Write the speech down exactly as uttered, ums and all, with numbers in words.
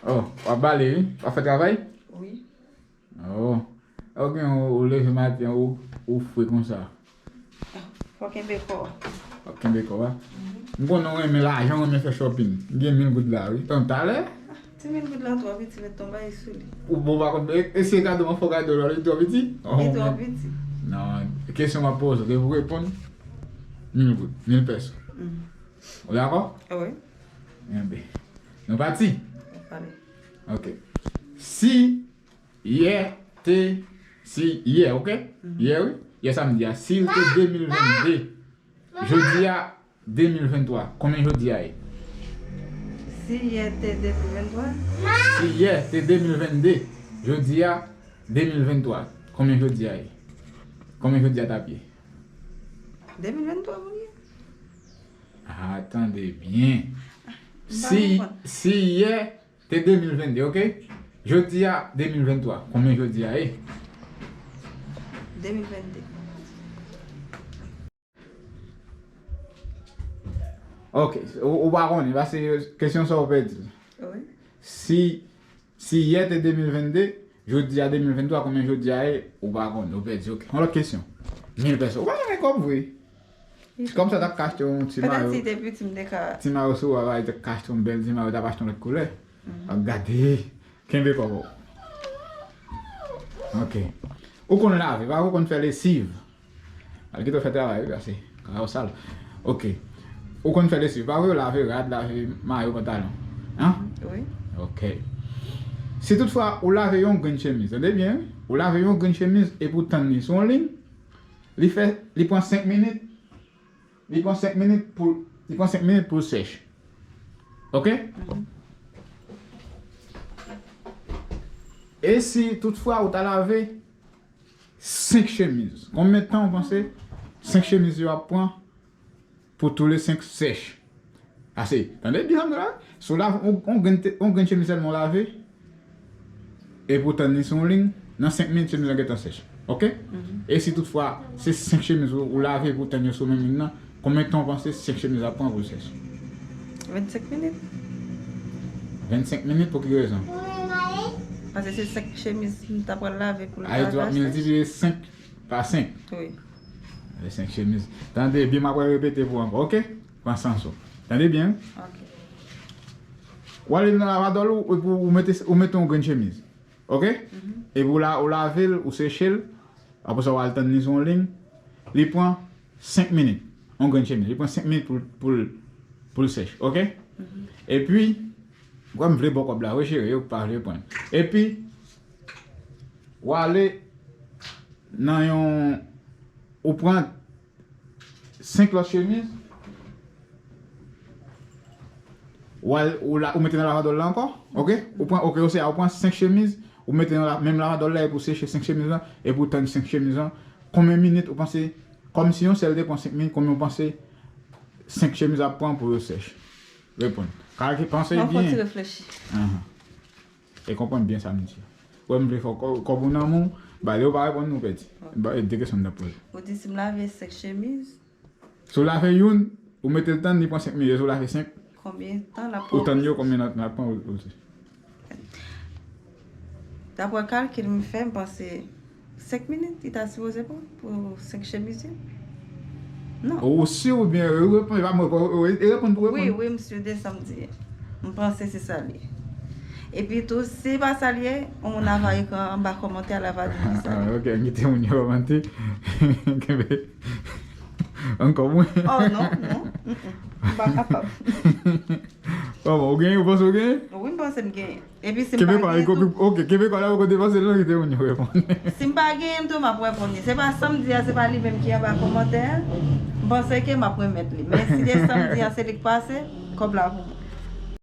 Oh, w ap bale, wi? W ap fè travay? Wi. Oh. Ou gen ou, ou leve maten, ou, ou fre konsa. Fò kenbe kò a. Fò kenbe kò a. M konnen w renmen lajan, w renmen fè shopping. M gen mil goud la, wi. Tann talè. Ti mil goud la twò piti, met ton bagay sou li. Ou bon, pa konn, e, e se kado, mwen fò kado la, li twò piti? Li twò piti. Non, kesyon m ap poze, depi w reponn, mil goud, mil pèso. Ou dakò? Wi. Enben, nou pati? Nou pale. Ok. Si yè te, si yè, ok? Yè, wi. Yè samdi a, si l te de mil venn de, jodi a de mil venn twa, konbyen jodi a ye? Si yè te de mil venn twa? Si yè te de mil venn de, jodi a de mil venn twa, konbyen jodi a ye? Konbyen jodi a t ap ye? De mil venn twa pou li ye. Ah, tande byen. Si, si yè te de mil venn de, ok? Jodi a de mil venn twa. Konbyen jodi a ye? De mil venn de. Ok, ou, ou pa konnen, paske kesyon sa ou pèdi. Wi. Si, si yè te de mil venn de, jodi a de mil venn twa, konbyen jodi a ye, ou pa konnen, ou pèdi, ok. Yon lòt kesyon. Mil pèso. Ou pa renmen kòb vre. Kòm sa t ap ka achte yon ti mayo. Petèt si te piti, m te ka. Ti mayo sou ou a, li t ap ka achte yon bèl ti mayo, t ap achte yon lòt koulè. Ap gade. Kenbe kòb ou. Ok. Ou konn lave, pa ou konn fè lesiv. Al kite w fè travay, wi, pase. Kaka w sal. Ok. Ou konn fè lesiv, pa vre, ou lave rad, lave mayo, pantalon. Hein? Wi. Ok. Si toutfwa ou lave yon grenn chemiz, tande byen, wi. Ou lave yon grenn chemiz epi w tann li sou yon liy, li fè, li pran senk minit, li pran senk minit pou, li pran senk minit pou l sèch. Ok? E si toutfwa ou ta lave senk chemiz, konbyen tan ou panse senk chemiz yo ap pran pou tou le senk sèch? Pase, tande byen sa m di la. Si w lave yon, yon grenn te, yon grenn chemiz sèlman w lave, epi w tann li sou yon liy, nan senk minit chemiz lan gentan sèch. Ok? E si toutfwa se senk chemiz ou, ou lave epi w tann yo sou menm liy nan, konbyen tan w panse senk chemiz ap pran pou l sèch? Vennsenk minit. Vennsenk minit, pou ki rezon? Paske se senk chemiz m ta pral lave pou l ta sèch. Miltipliye senk pa senk. Wi. E senk chemiz. Tande byen, m ap repete pou ou ankò, ok? Pran sans ou. Tande byen, wi. Ok. W ale nan lavadòl ou, epi ou mete, ou mete yon grenn chemiz. Ok? Epi ou la, ou lave l, ou seche l, apre sa w al tann li sou yon liy. Li pran senk minit. Yon grenn chemiz. Li pran senk minit pou, pou, pou l sèch. Ok? Epi, m kwè m vle ba w kòb la, wi, cheri, ou pa vle pran. Epi, w ale nan yon, ou pran senk lòt chemiz, w al, ou la, ou mete nan lavadòl la ankò, ok? Ou pran, ok, ou se a, ou pran senk chemiz, ou mete nan la, menm lavadòl la, epi ou seche senk chemiz lan, epi ou tann senk chemiz lan. Konbyen minit ou panse, kòmsi yon sèl te pran senk minit, konbyen ou panse senk chemiz ap pran pou yo sèch? Reponn. Kalkile, panse byen. Mwen fè yon ti reflechi. Ahan. E konprann byen sa m di. Wè, m vle fè w kò-, kòb ou nan men w, ba, lè w pa reponn, ou pèdi. Ba, e de kesyon m t ap poze. Ou di si m lave senk chemiz. Si w lave youn, ou mete l tann, li pran senk minit. Si w lave senk, konbyen tan l ap pran ou tann yo, konbyen tan l ap pran ou, ou di? Daprè kalkil m fè, m panse senk minit li ta sipoze pran pou senk chemiz yo. Non. Ou si oubyen ou reponn, e pa mwen, ou, ou, e reponn pou reponn. Wi, wi, m si de sa m di. M panse se sa l ye. Epi tou, si se pa sa l ye, yon moun ava ekri anba kòmantè a, l ava di m sa l ye. Ah, ok, kite moun yo kòmante. Kenbe. Ankò mwen. Oh, non, non. Mm, mm. M pa kapab. Bon, bon, ou genyen, ou panse ou genyen? Wi, m panse m genyen. Epi si m pa genyen tou. Ok, kenbe kò la, ou kote panse l, kite moun yo reponn. Si m pa genyen tou, m ap reponn li. Se pa sa m di a, se pa li menm ki anba kòmantè a. M panse ke m ap remèt li. Men si se sa m di a, se li k pase, kòb la pou mwen.